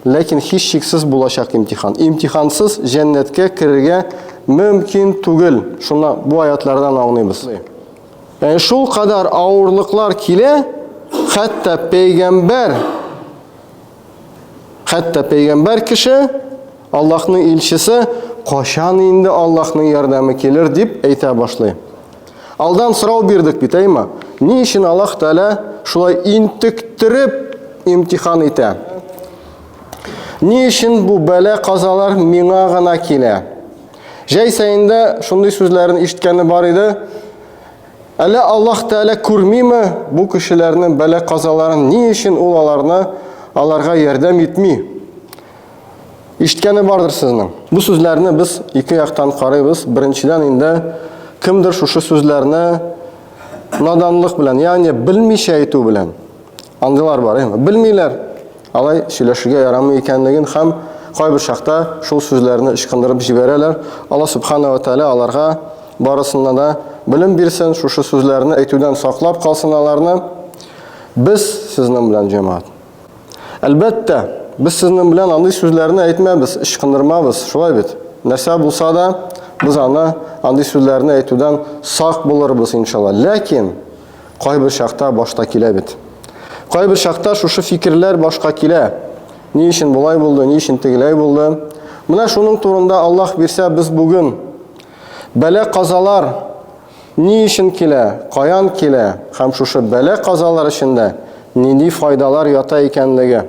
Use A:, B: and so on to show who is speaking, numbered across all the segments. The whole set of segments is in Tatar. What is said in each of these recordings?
A: Ләкин һичшиксез булачак имтихан. Имтихансыз җәннәткә керергә мөмкин түгел. Шуны бу аятлардан аңлыйбыз. Ягъни шул кадәр авырлыклар килә, хәтта пәйгамбәр хәтта пәйгамбәр кеше Аллаһның илчесе кайчан инде Аллаһның ярдәме килер дип әйтә башлый. Алдан сорау бирдек бит, әйме? Ни өчен Аллаһ Тәгалә шулай интектереп имтихан итә? Ни өчен бу бәла-казалар миңа гына килә? Җәй саенда шундый сүзләрен ишеткәне бар иде. Әллә Аллаһ Тәгалә күрмиме бу кешеләрнең бәла-казаларын, ни өчен ул аларны аларга ярдәм итми? Ишеткәне бардыр сезнең. Бу сүзләрне без ике яктан карыйбыз. Беренчедән инде кемдер шушы сүзләрне наданлык белән, ягъни белмичә әйтү белән. Андыйлар бар, әйме? Белмиләр. Алай сөйләшергә ярамый икәнлеген һәм кайбер чакта шул сүзләрне ычкындырып җибәрәләр. Алла субхана ва тааля аларга барысына да белем бирсен, шушы сүзләрне әйтүдән саклап калсын аларны. Без сезнең белән җәмәгать. Әлбәттә, без сезнең белән андый сүзләрне әйтмәбез, ычкындырмабыз, шулай бит? Нәрсә булса да, без аны андый сүзләрне әйтүдән сак булырбыз, иншалла. Ләкин Кайбер чакта башта килә бит. Кайбер чакта шушы фикерләр башка килә. Ни өчен болай булды, ни өчен тегеләй булды? Менә шуның турында Аллаһ бирсә, без бүген бәла-казалар ни өчен килә, каян килә һәм шушы бәла-казалар эчендә нинди файдалар ята икәнлеге.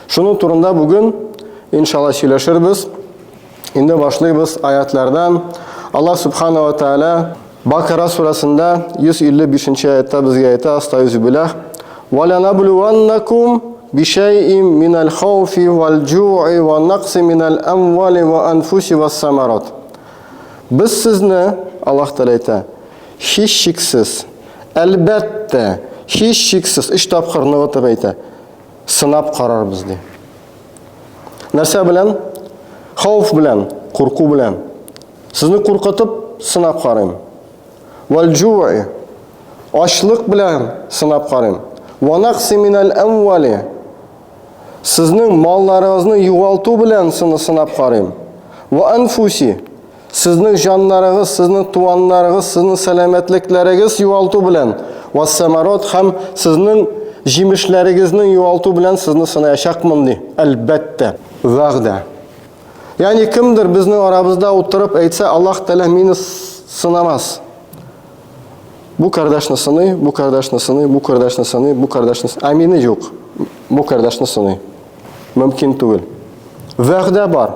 A: Шуның турында бүген иншалла сөйләшербез. Инде башлыйбыз аятлардан. Аллаһ субхана ва тааля Бакара сүрәсендә 155 нче аятта безгә әйтә, Астайзу билlah, «Ва ланаблуаннакум бишәйин минәл хауфи вал җуи ва накси минәл әмвали ва анфуси вас самарат». Без сезне, Аллаһ Тәгалә әйтә, һичшиксез, әлбәттә, һичшиксез, өч тапкыр ныгытып әйтә, сынап карарбыз ди. Нәрсә белән? Хауф белән, курку белән. Сезне куркытып сынап карыйм. Вәл җуи ачлык белән сынап карыйм. Ва нақси минәл әмвали сезнең малларыгызны югалту белән сыны сынап карыйм. Ва анфуси сезнең җаннарыгыз, сезнең туганнарыгыз, сезнең сәламәтлекләрегез югалту белән. Ва самарат һәм сезнең җимешләрегезнең югалту белән сезне сынаячакмын ди. Әлбәттә, вәгъдә. Ягъни кемдер безнең арабызда утырып әйтсә, Аллаһ Тәгалә мине сынамас. Бу кардәшне сыный, бу кардәшне сыный, бу кардәшне сыный, бу кардәшне ә мине юк. Бу кардәшне сыный. Мөмкин түгел. Вәгъдә бар.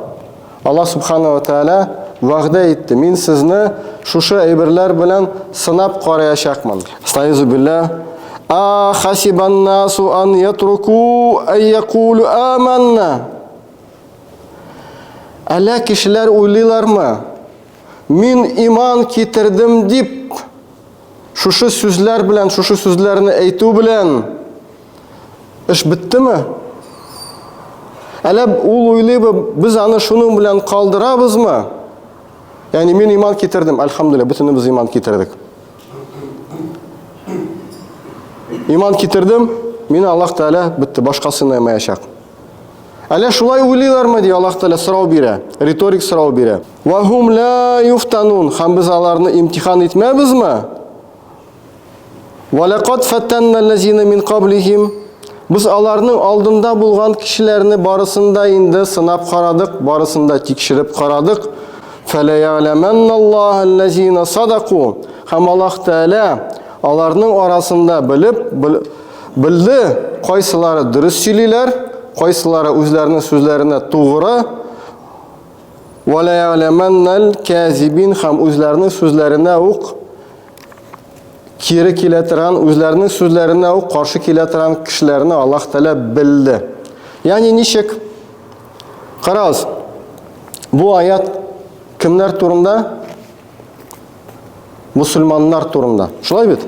A: Аллаһ Субхану ва Тааля вәгъдә итте. Мин сезне шушы әйберләр белән сынап караячакмын. Астагфиру билла. А хасибан насу ан ятруку ай якулу аманна. Әллә кешеләр уйлыйлармы? Мин иман китердем дип, шушы сүзләр белән, шушы сүзләрне әйтү белән эш беттеме? Әллә ул уйлыйбы, без аны шуның белән калдырабызмы? Ягъни мин иман китердем, әлхәмдүлилләһ, бөтенебез иман китердек. Иман китердем, мин Аллаһ Тәгалә бетте, башка сынаймаячак. Әллә шулай уйлыйлармы, ди Аллаһ Тәгалә сорау бирә, риторик сорау бирә. Ва хум ла юфтанун, һәм без аларны имтихан итмәбезме? Ва лакад фатанна ллазина мин каблихим. Без аларның алдында булган кешеләрне барысын да инде сынап карадык, барысын да тикшереп карадык. Фәлә я'ламанналлаһу аллазина садаку. Һәм Аллаһ Тәгалә аларның арасында белеп, Белде, кайсылары дөрес сөйлиләр, кайсылары үзләренең сүзләренә тугры, ва ла я'ламаннал казибин һәм үзләренең сүзләренә үк кире килә торган, үзләренең сүзләренә үк каршы килә торган кешеләрне Аллаһ Тәгалә белде. Ягъни ничек? Карагыз, бу аят кемнәр турында? Мусульманнар турында. Шулай бит?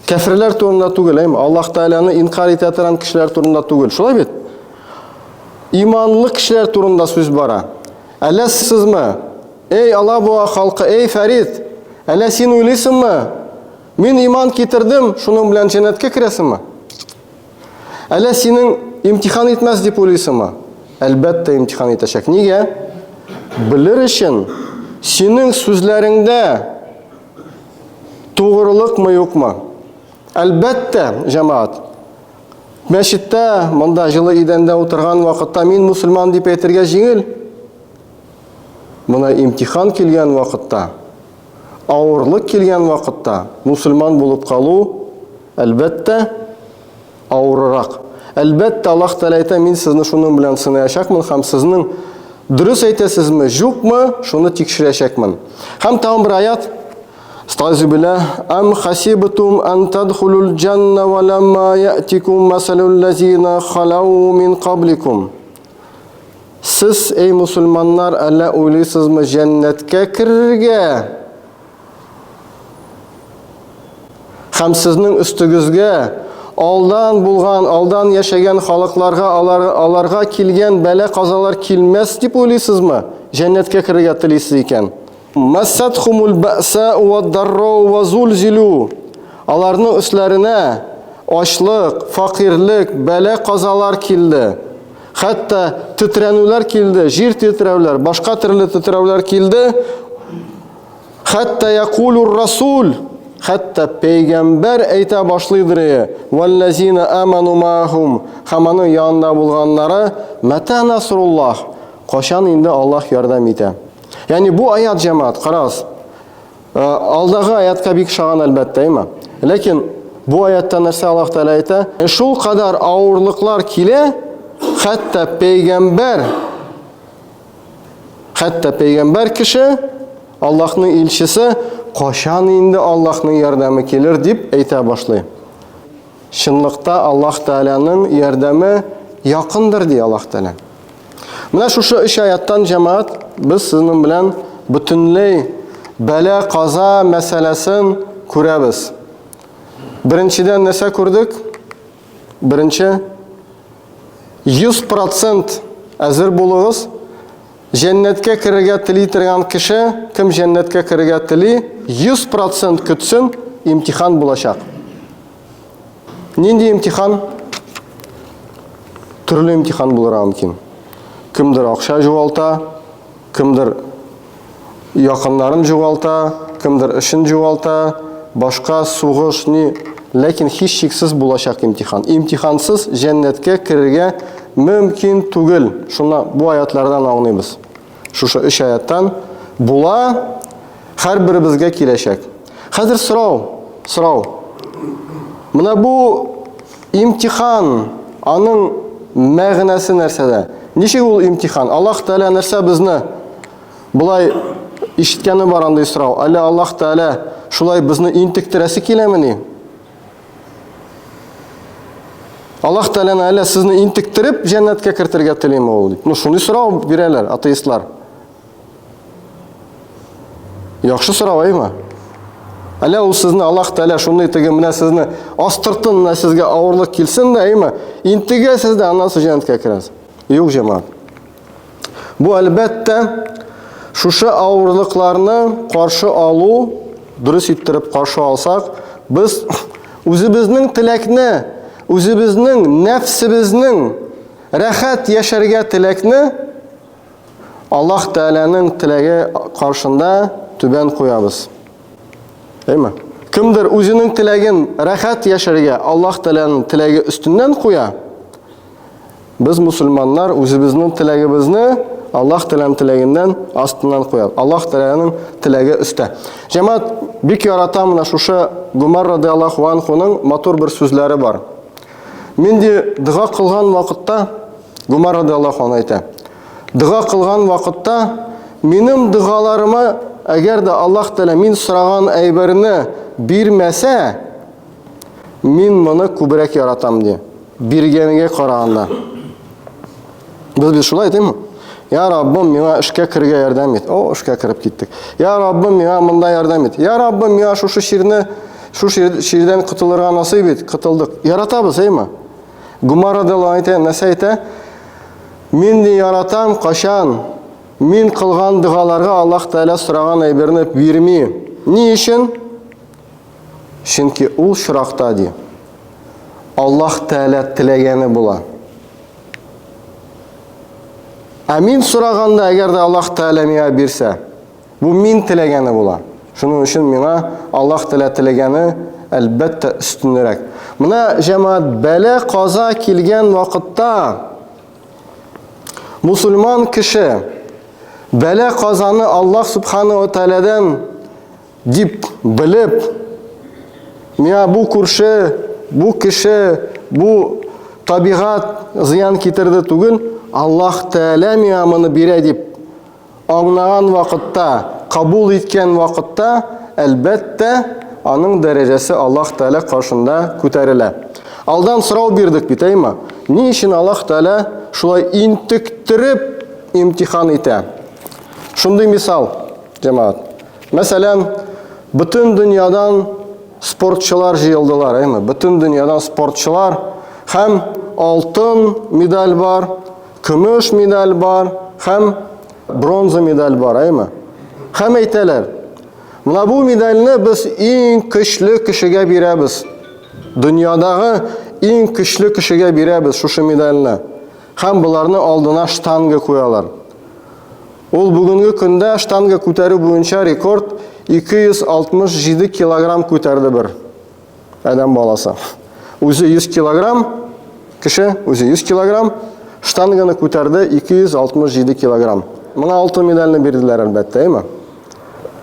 A: Кәферләр турында түгел, әйме? Аллаһ Тәгаләне инкар итә торган кешеләр турында түгел. Шулай бит? Иманлы кешеләр турында сүз бара. Әллә сезме? Эй, Алабуа халкы, эй, Фәрид, әллә син уйлыйсыңмы? Мин иман китердем, шуның белән җәннәткә керәсеңме? Әллә синең имтихан итмәс дип уйлыйсыңмы? Әлбәттә, имтихан итәчәк. Нигә? Белер өчен синең сүзләреңдә тугрылыкмы, юкмы? Әлбәттә, җәмәгать, мәчеттә, монда җылы идәндә утырган вакытта мин мусульман дип әйтергә җиңел. Моны имтихан килгән вакытта, авырлык килгән вакытта мусульман булып калу, әлбәттә, авырырак. Әлбәттә, Аллаһ Тәгалә әйтә, мин сезне шуның белән сынаячакмын һәм сезнең дөрес әйтәсезме, юкмы, шуны тикшерәчәкмен. Һәм тагын бер аят. Стайзу билlah, ам хасибтум ан тадхулул джанна ва ламма я'тикум масалул лазина халау мин кабликум. Сез, эй мусульманнар, әллә уйлыйсызмы җәннәткә керергә? Һәм сезнең өстегезгә алдан булган, алдан яшәгән халыкларга, алар, аларга килгән бәла-казалар килмәс дип уйлыйсызмы? Җәннәткә керергә телисез икән. Массатхумул бәсау ва даррау ва зулзилу. Аларның өсләренә ачлык, факирлек, бәла-казалар килде. Хәтта тетрәнүләр килде, җир тетрәүләр, башка төрле тетрәүләр килде. Хәтта якулур расул, хәтта пәйгамбәр әйтә башлыйдыр, валлазина аману маахум, һәм аның янында булганнары, мәтә насруллаһ, кашан инде Аллаһ ярдәм итә. Ягъни бу аят җәмәгать, карагыз. Э, алдагы аятка бик шаган әлбәттә, әйме? Ләкин бу аятта нәрсә Аллаһ Тәгалә әйтә? Э, шул кадәр авырлыклар килә, хәтта пәйгамбәр хәтта пәйгамбәр кеше Аллаһның илчесе кашан инде Аллаһның ярдәме килер дип әйтә башлый. Чынлыкта Аллаһ Тәгаләнең ярдәме якындыр ди Аллаһ Тәгалә. Менә шушы өч аяттан җәмәгать без сезнең белән бөтенләй бәла каза мәсьәләсен күрәбез. Беренчедән нәрсә күрдек? Беренче 100% әзер булыгыз. Җәннәткә керергә тели торган кеше, кем җәннәткә керергә тели, 100% көтсен, имтихан булачак. Нинди имтихан? Төрле имтихан булырга мөмкин. Кемдер акча югалта, кемдер якыннарын югалта, кемдер эшен югалта, башка сугыш ни, ләкин һичшиксез булачак имтихан. Имтихансыз җәннәткә керергә мөмкин түгел. Шуны бу аятлардан аңлыйбыз. Шушы өч аяттан була, һәрберебезгә киләчәк. Хәзер сорау, сорау. Менә бу имтихан, аның мәгънәсе нәрсәдә? Ничек ул имтихан? Аллаһ Тәгалә нәрсә безне болай ишеткәне бар андый сорау. Әллә Аллаһ Тәгалә шулай безне интектерәсе киләмени? Аллаһ Тәгаләне әллә сезне интектереп җәннәткә кертергә телиме ул дип. Ну, шундый сорау бирәләр атеистлар. Яхшы сорау, әйме? Әллә ул сезне Аллаһ Тәгалә шундый теге менә сезне астыртын менә сезгә авырлык килсен дә, әйме? Интегәсез дә, аннан соң җәннәткә керәсез. Юк, җәмәгать. Бу әлбәттә шушы авырлыкларны каршы алу, дөрес иттереп каршы алсак, без үзебезнең теләкне, үзебезнең нәфсебезнең рәхәт яшәргә теләкне Аллаһ Тәгаләнең теләге каршында түбән куябыз. Әйме? Кемдер үзенең теләген рәхәт яшәргә Аллаһ Тәгаләнең теләге өстеннән куя, Без мусульманнар үзебезнең теләгебезне Аллаһ Тәгаләнең теләгеннән астыннан куябыз. Аллаһ Тәгаләнең теләге өстә. Җәмәгать бик ярата менә шушы Гумар радиаллаһу анхуның матур бер сүзләре бар. Мин ди дога кылган вакытта Гумар радиаллаһу анху әйтә. Дога кылган вакытта минем догаларыма әгәр дә Аллаһ Тәгалә мин сораган әйберне бирмәсә, Мин моны күбрәк яратам, ди. Биргәнгә караганда. Без бит шулай әйтәме? Я Раббым, миңа эшкә керергә ярдәм ит. О, эшкә кереп киттек. Я Раббым, миңа монда ярдәм ит. Я Раббым, миңа шушы чирне, шушы чирдән котылырга насыйп ит. Котылдык. Яратабыз, әйме? Гумар радиаллаһу әйтә, нәрсә әйтә? Мин ни яратам, кашан? Мин кылган догаларга Аллаһ Тәгалә сораган әйберне бирми. Ни өчен? Чөнки ул чоракта, ди, Аллаһ Тәгалә теләгәне була. Ә мин сораганда, әгәр дә Аллаһ Тәгалә миңа бирсә, бу мин теләгәне була. Шуның өчен миңа Аллаһ Тәгалә теләгәне, әлбәттә, өстенрәк. Менә җәмәгать бәла каза килгән вакытта мусульман кеше бәла казаны Аллаһ Субхану ва Тәгаләдән Дип белеп, миңа бу күрше, бу кеше, бу табигать зыян китерде түгел, Аллаһ Тәгалә миңа моны бирә дип аңлаган вакытта, кабул иткән вакытта, әлбәттә, аның дәрәҗәсе Аллаһ Тәгалә каршында күтәрелә. Алдан сорау бирдек бит, әйме? Ни өчен Аллаһ Тәгалә шулай интектереп имтихан итә? Шундый мисал, җәмәгать. Мәсәлән, бөтен дөньядан спортчылар җыелдылар, әйме? Бөтен дөньядан спортчылар һәм алтын медаль бар, көмеш медаль бар һәм бронза медаль бар, әйме? Һәм әйтәләр, менә бу медальне без иң көчле кешегә бирәбез. Дөньядагы иң көчле кешегә бирәбез шушы медальне. Һәм боларны алдына штанга куялар. Ул бүгенге көндә штанга күтәрү буенча рекорд 267 килограмм күтәрде бер адәм баласы. Үзе 100 килограмм, кеше үзе 100 килограмм, штанганы күтәрде 267 килограмм. Моңа алтын медальне бирделәр әлбәттә, әйме?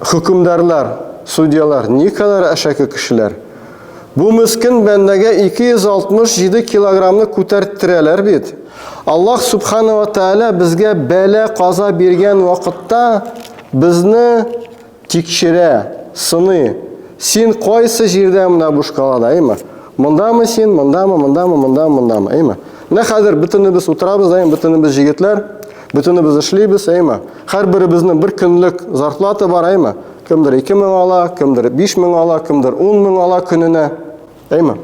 A: Хөкемдарлар, судьялар никадәр әшәке кешеләр. Бу мескен бәндәгә 267 килограммны күтәрттерәләр бит. Аллаһ Субхана ва Тааля безгә бәла каза биргән вакытта безне тикшерә, сыный. Син кайсы җирдә менә бу шкалада, әйме? Мондамы син, мондамы, мондамы, мондамы, мондамы, әйме? Менә хәзер бөтенебез утырабыз, әйме, бөтенебез җегетләр, бөтенебез эшлибез, әйме? Һәрберебезнең бер көнлек зарплата бар, әйме? Кемдер 2000 ала, кемдер 5000 ала, кемдер 10000 ала көненә. Әйме?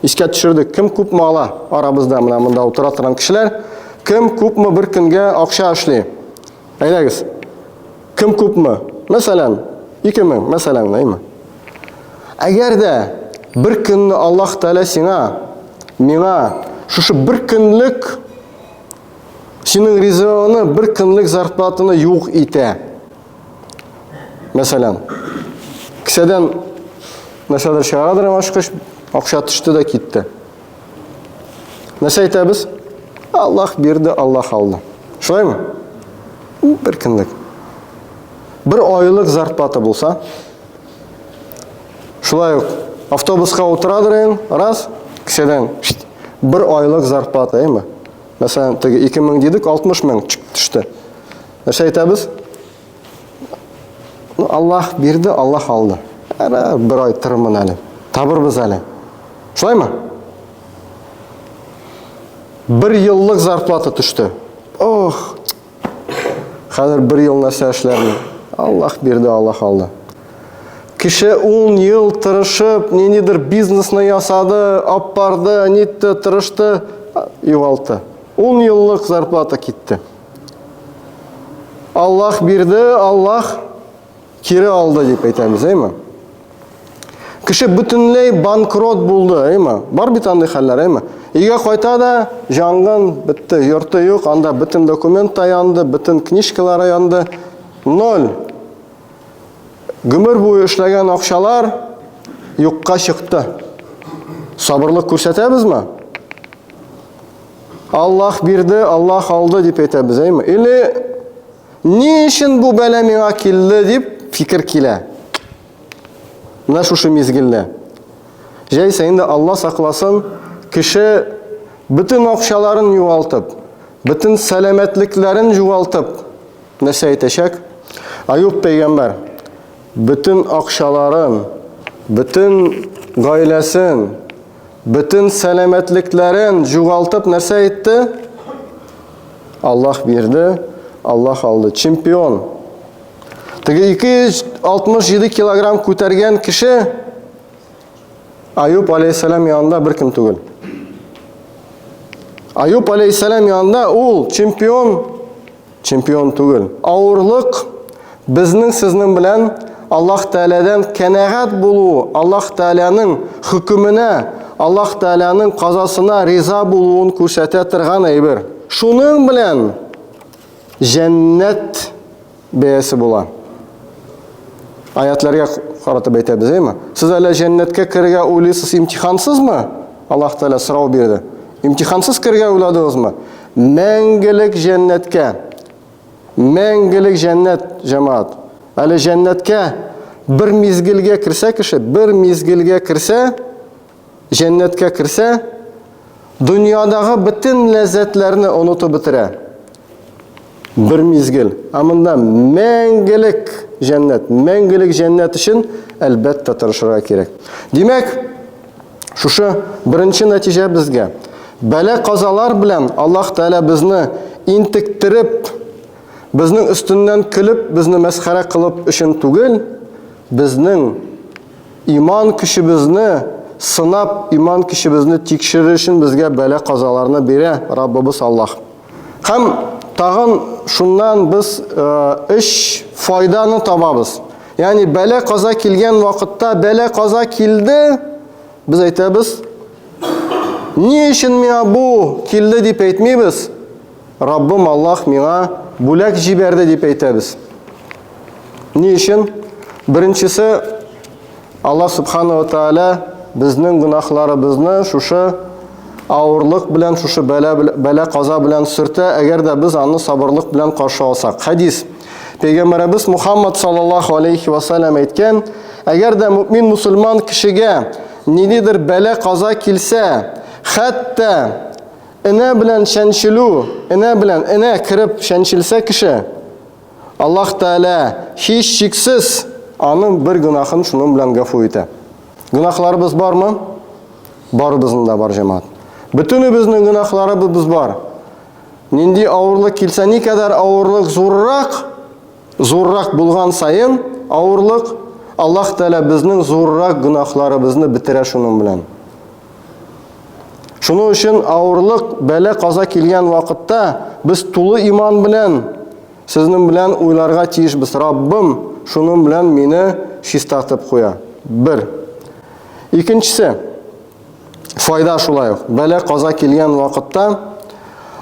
A: Искә төшердек, кем күпме ала арабызда менә монда утыра торган кешеләр, кем күпме бер көнгә акча эшли? Әйдәгез. Кем күпме? Мәсәлән, 2000, мәсәлән, әйме? Әгәр дә бер көнне Аллаһ Тәгалә сиңа, миңа шушы бер көнлек синең ризыгыңны бер көнлек зарплатаны юк итә. Мәсәлән, кесәдән нәрсәдер чыгарадыр ачкыч, акча төште дә китте. Нәрсә әйтәбез? Аллаһ бирде, Аллаһ алды. Шулаймы? Бер көнлек. Бер айлык зарплата булса, шулай ук автобуска утырадыр инде, раз, кесәдән бер айлык зарплата, әйме? Мәсәлән, теге 2000 дидек, 60 мең төште. Нәрсә әйтәбез? Ну, Аллаһ бирде, Аллаһ алды. Әра, бер ай торырмын әле. Табырбыз әле. Шулаймы? Бер еллык зарплата төште. Ох, хәзер бер ел нәрсә эшләрмен? Аллаһ бирде, Аллаһ алды. Кеше 10 ел тырышып, ниндидер бизнесны ясады, аппарды, нитте, тырышты, югалтты. 10 еллык зарплата китте. Аллаһ бирде, Аллаһ кире алды дип әйтәбез, әйме? Кеше бөтенләй банкрот булды, әйме? Бар бит андый хәлләр, әйме? Өйгә кайта да, янгын бетте, йорты юк, анда бөтен документ та янды, бөтен книжкалары янды. Ноль. Гомер буе эшләгән акчалар юкка чыкты. Сабырлык күрсәтәбезме? Аллаһ бирде, Аллаһ алды дип әйтәбез, әйме? Или ни өчен бу бәла миңа килде дип фикер килә. Менә шушы мизгелдә. Җәйсә инде Алла сакласын, кеше бөтен акчаларын югалтып, бөтен сәламәтлекләрен югалтып, нәрсә әйтәчәк? Аюб пәйгамбәр бөтен акчаларын, бөтен гаиләсен, Бөтен сәламәтлекләрен югалтып нәрсә әйтте? Аллаһ бирде, Аллаһ алды. Чемпион. Теге 267 килограмм күтәргән кеше Аюб алейхиссалам янында бер кем түгел. Аюб алейхиссалам янында ул чемпион Чемпион түгел. Авырлык безнең сезнең белән Аллаһ Тәгаләдән кәнәгать булу, Аллаһ Тәгаләнең хөкеменә, Аллаһ Тәгаләнең казасына риза булуын күрсәтә торган әйбер. Шуның белән җәннәт бәясе була. Аятларга каратып әйтәбез, әйме? Сез әллә җәннәткә керергә уйлыйсыз имтихансызмы? Аллаһ Тәгалә сорау бирде. Имтихансыз керергә уйладыгызмы? Мәңгелек җәннәткә. Мәңгелек җәннәт, җәмәгать. Әле җәннәткә бер мизгелгә керсә кеше, бер мизгелгә керсә, җәннәткә керсә, дөньядагы бөтен ләззәтләрне онытып бетерә. Бер мизгел. Ә монда мәңгелек җәннәт, мәңгелек җәннәт өчен әлбәттә тырышырга кирәк. Димәк, шушы беренче нәтиҗә безгә. Бәла-казалар белән Аллаһ Тәгалә безне интектереп, безнең өстеннән көлеп, безне мәсхәрә кылып өчен түгел, безнең Иман көчебезне сынап, иман көчебезне тикшерер өчен безгә бәла-казаларны бирә Раббыбыз Аллаһ. Һәм тагын шуннан без өч файданы табабыз. Ягъни бәла-каза килгән вакытта бәла-каза килде, без әйтәбез, ни өчен миңа бу килде дип әйтмибез. Раббым Аллаһ миңа бүләк җибәрде дип әйтәбез. Ни өчен? Беренчесе, Аллаһ Субхану ва Тааля безнең гөнаһларыбызны шушы авырлык белән, шушы бәла, бәла каза белән сөртә, әгәр дә без аны сабырлык белән каршы алсак. Хәдис. Пәйгамбәребез Мухаммад саллаллаху алейхи ва саллям әйткән, әгәр дә мөмин мусульман кешегә ниндидер бәла каза килсә, хәтта энә белән чәнчелү, энә белән энә кереп чәнчелсә кеше, Аллаһ Тәгалә һичшиксез аның бер гөнаһын шуның белән гафу итә. Гөнаһларыбыз бармы? Барыбызның да бар, җәмәгать. Бөтенебезнең гөнаһларыбыз бар. Нинди авырлык килсә, никадәр авырлык зуррак, зуррак булган саен авырлык, Аллаһ Тәгалә безнең зуррак гөнаһларыбызны бетерә шуның белән. Шуның өчен авырлык, бәла, каза килгән вакытта без тулы иман белән сезнең белән уйларга тиешбез. Раббым шуның белән мине чистартып куя. Бер. Икенчесе, файда шулай ук. Бәла, каза килгән вакытта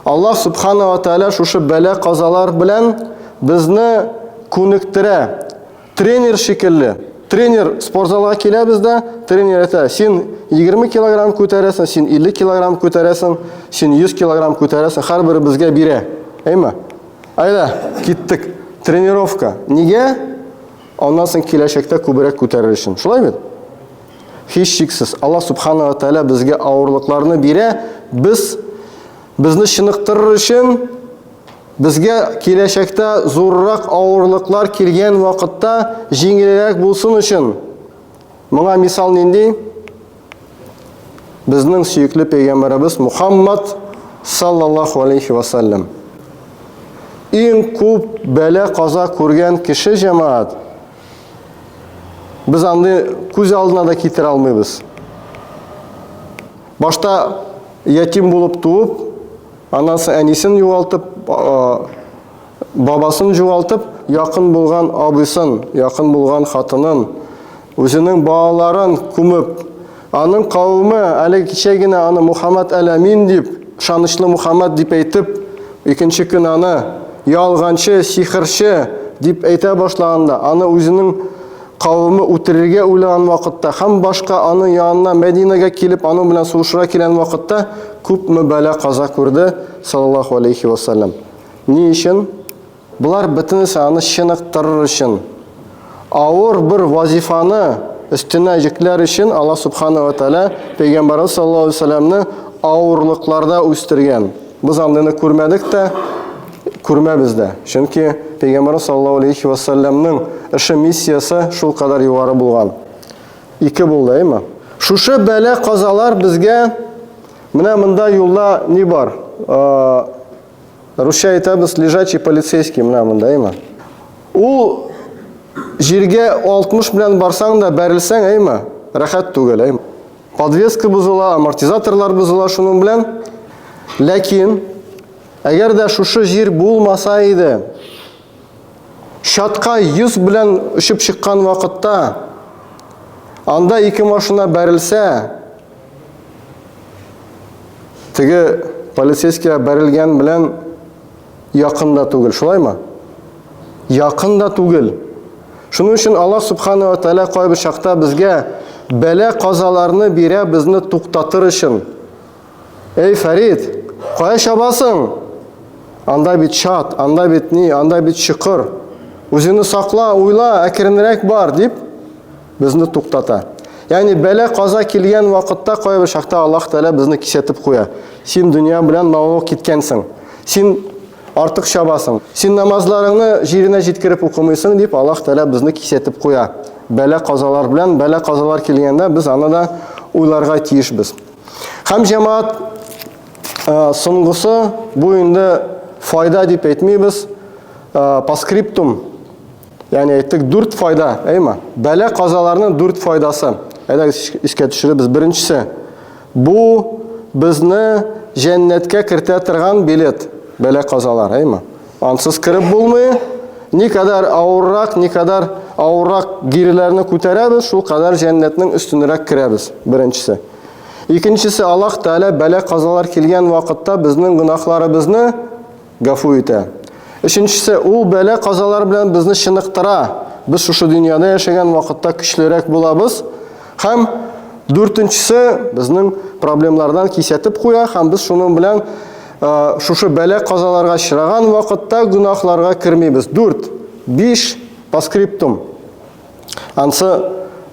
A: Аллаһ Субхана ва Тааля шушы бәла, казалар белән безне күнектерә. Тренер шикелле. Тренер спортзалга киләбез дә, тренер әйтә, син 20 килограмм күтәрәсең, син 50 килограмм күтәрәсең, син 100 килограмм күтәрәсең, һәрберебезгә бирә. Әйме? Әйдә, киттек. Тренировка. Нигә? Аннан соң киләчәктә күбрәк күтәрер өчен. Шулай бит? Һичшиксез, Аллаһ Субхана ва Тааля безгә авырлыкларны бирә, без безне чыныктырыр өчен Безгә киләчәктә зуррак авырлыклар килгән вакытта җиңелрәк булсын өчен. Моңа мисал нинди? Безнең сөекле пәйгамбәребез Мухаммад саллаллаху алейхи ва саллям. Иң күп бәла каза күргән кеше җәмәгать. Без аны күз алдына да китерә алмыйбыз. Башта ятим булып туып, Аннан соң әнисен югалтып, бабасын югалтып, якын булган абыйсын, якын булган хатынын, үзенең балаларын күмеп, аның кавеме әле кичә генә аны Мухаммад Әләмин дип, ышанычлы Мухаммад дип әйтеп, икенче көн аны ялганчы, сихерче дип әйтә башлаганда, аны үзенең кавеме үтерергә уйлаган вакытта һәм башка аның янына Мәдинәгә килеп, аның белән сугышырга килгән вакытта күпме бәла-каза күрде, саллаллаху алейхи ва саллям. Ни өчен? Болар бөтенесе аны чыныктырыр өчен. Авыр бер вазифаны өстенә йөкләр өчен Аллаһ субхана ва тааля пәйгамбәрбез саллаллаху алейхи ва саллямны авырлыкларда үстергән. Без андыйны күрмәдек тә, күрмәбез дә. Чөнки Пәйгамбәрбез саллаллаһу алейхи ва саллямның эше миссиясе шул кадәр югары булган. Ике булды, әйме? Шушы бәла казалар безгә менә монда юлда ни бар? Русча әйтәбез, лежачий полицейский менә монда, әйме? Ул җиргә 60 белән барсаң да бәрелсәң, әйме? Рәхәт түгел, әйме? Подвеска бозыла, амортизаторлар бозыла шуның белән. Ләкин әгәр дә шушы җир булмаса иде, чатка 100 белән очып чыккан вакытта анда ике машина бәрелсә, теге полицейскийга бәрелгән белән Якын да түгел, шулаймы? Якын да түгел. Шуның өчен Аллаһ Субхана ва Тәгалә кайбер чакта безгә бәла-казаларны бирә безне туктатыр өчен. Эй, Фәрид, кая чабасың? Анда бит чат, анда бит ни, анда бит чокыр. Үзеңне сакла, уйла, әкренрәк бар, дип безне туктата. Ягъни бәла-каза килгән вакытта кайбер чакта Аллаһ Тәгалә безне кисәтеп куя. Син дөнья белән мавыгып киткәнсең. Син артык чабасың. Син намазларыңны җиренә җиткереп укымыйсың, дип Аллаһ Тәгалә безне кисәтеп куя. Бәла-казалар белән, бәла-казалар килгәндә без аны да уйларга тиешбез. Һәм җәмәгать э, соңгысы бу инде файда дип әйтмибез, э, по скриптум. Ягъни әйттек дүрт файда, әйме? Бәла-казаларның дүрт файдасы. Әйдәгез искә төшерәбез. Беренчесе Бу безне җәннәткә кертә торган билет, бәла-казалар, әйме? Ансыз кереп булмый. Никадәр авыррак, никадәр авыррак гиреләрне күтәрәбез, шул кадәр җәннәтнең өстенрәк керәбез, беренчесе. Икенчесе, Аллаһ Тәгалә бәла-казалар килгән вакытта безнең гөнаһларыбызны гафу итә. Өченчесе, ул бәла-казалар белән безне чыныктыра. Без шушы дөньяда яшәгән вакытта көчлерәк булабыз. Һәм дүртенчесе, безнең проблемнардан кисәтеп куя һәм без шуның белән шушы бәла-казаларга очраган вакытта гөнаһларга кермибез. Дүрт, биш, по скриптум. Ансы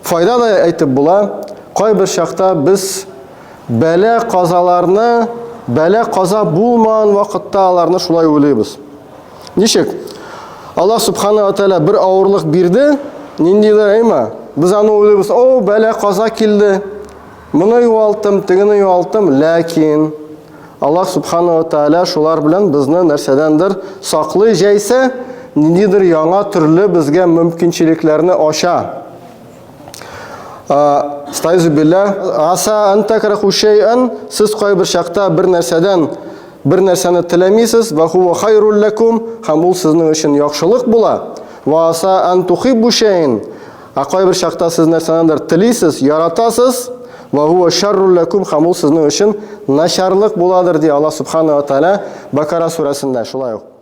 A: файда да әйтеп була. Кайбер чакта без бәла казаларны, бәла каза булмаган вакытта аларны шулай уйлыйбыз. Ничек? Аллаһ субхана ва тааля бер авырлык бирде, ниндидер, әйме? Без аны уйлыйбыз, о, бәла каза килде. Моны югалттым, тегене югалттым, ләкин Аллаһ Субхана ва Тааля шулар белән безне нәрсәдәндер саклый, җәйсә, ниндидер яңа төрле безгә мөмкинчелекләрне ача. Стайзу билла, аса ан такраху шәйән, сез кайбер чакта бер нәрсәдән бер нәрсәне теләмисез, ва хува хайрул лакум, һәм ул сезнең өчен яхшылык була. Ва аса ан тухиббу шәйән, Ә кайбер чакта сез нәрсәнедер телисез, яратасыз, ва хуа шаррул лакум, һәм ул сезнең өчен начарлык буладыр, ди Аллаһ субхана ва тааля Бакара сүрәсендә шулай ук.